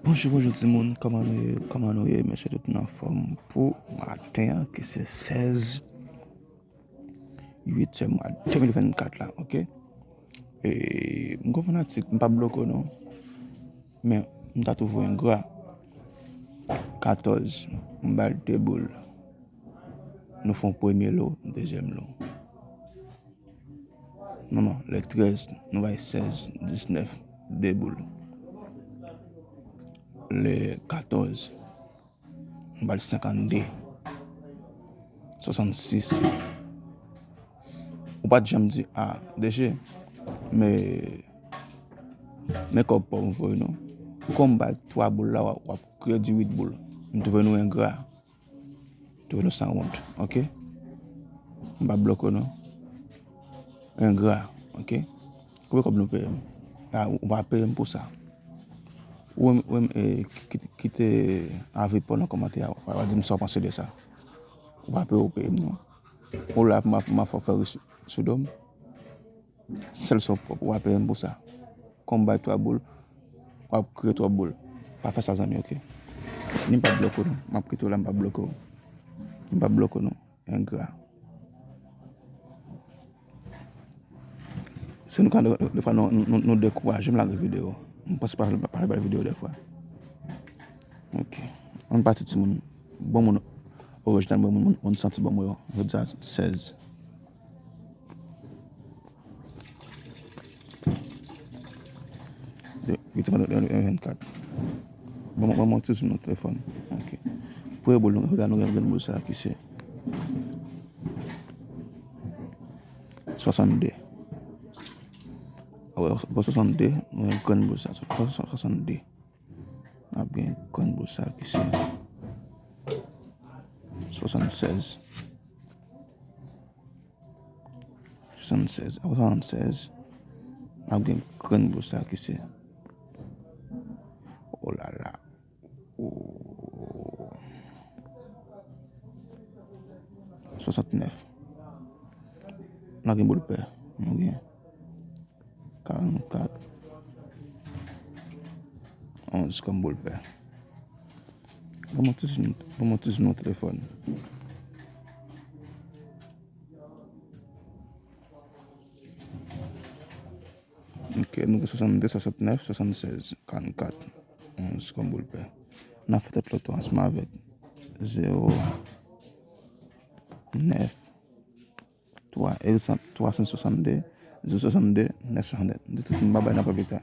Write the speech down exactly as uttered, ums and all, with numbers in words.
Bonjou, bonjou timoun, kòman nou ye? Kòman nou ye? M swete tout moun anfòm pou maten an, ki se sèz uit mwa de mil vennkat la, oke? E, m gon fanatik, m p ap bloke w non. Men, m ta twouve w engra. Katòz, m ba l de boul. Nou fè yon premye lo, dezyèm lo. Non, non, le trèz, nou bay sèz, disnèf, de boul. Le katòz, nou ba l senkannde, swasannsis. Ou pa t janm di, a, Deje, men, men kòb pa w m voye non. Kòm m bay twa boul la, w ap, w ap kredi uit boul. M twouve nou engra. Twouve nou sanwont, oke? M p ap bloke w non. Engra, oke? Konbyen kòb nou peye m? A, ou pa peye m pou sa. Ou menm, ou menm, e, ki- ki- kite avi pa w nan kòmantè a, w a di m sa w panse de sa. Ou pa peye, ou peye m non. Ou la pou m ap, m ap fè w fè ri sou, sou do m. Sèl sa w pwòp, w a peye m pou sa. Kòm m bay twa boul, w ap kriye twa boul. Pa fè sa, zanmi, oke? Ni m p ap bloke w non. M ap kite w la, m p ap bloke w. M p ap bloke w non. Engra. Se nou ka, de- defwa, nou, nou, nou dekouraje m lage videyo. M panse pa, pa lage videyo defwa. Oke. Ann pati timoun. Bon moun orijinal, bon moun, moun santi bon mwen yo. Jodi a sèz. Li te mande vennkat. Bon, mwen, mwen, mwen ti zoom nan telefòn. Oke. Premye boul, nou, nou gen boul sa ki se swasannde. Apre, apre swasannde, nou gen grenn boul sa. Swa- swa- swasannde. N ap gen grenn boul sa ki se swasannsèz. Swasannsèz. Apre swasannsèz, n ap gen grenn boul sa ki se, oh la la. Oh. Swasantnèf. N ap gen boul pè. Nou gen karannkat, onz kòm boul pè. Ban mwen ti zoom, ban mwen ti zoom nan telefòn. Ok, nou gen swasannde, swasantnèf, swasannsèz, karannkat, onz kòm boul pè. N ap fè tèt lòt yo ansanm avèk zewo, nèf, twa, e san, twa san swasannde, zewo swasannde, nèf swasannde. Di tout moun babay, n ap wè pita.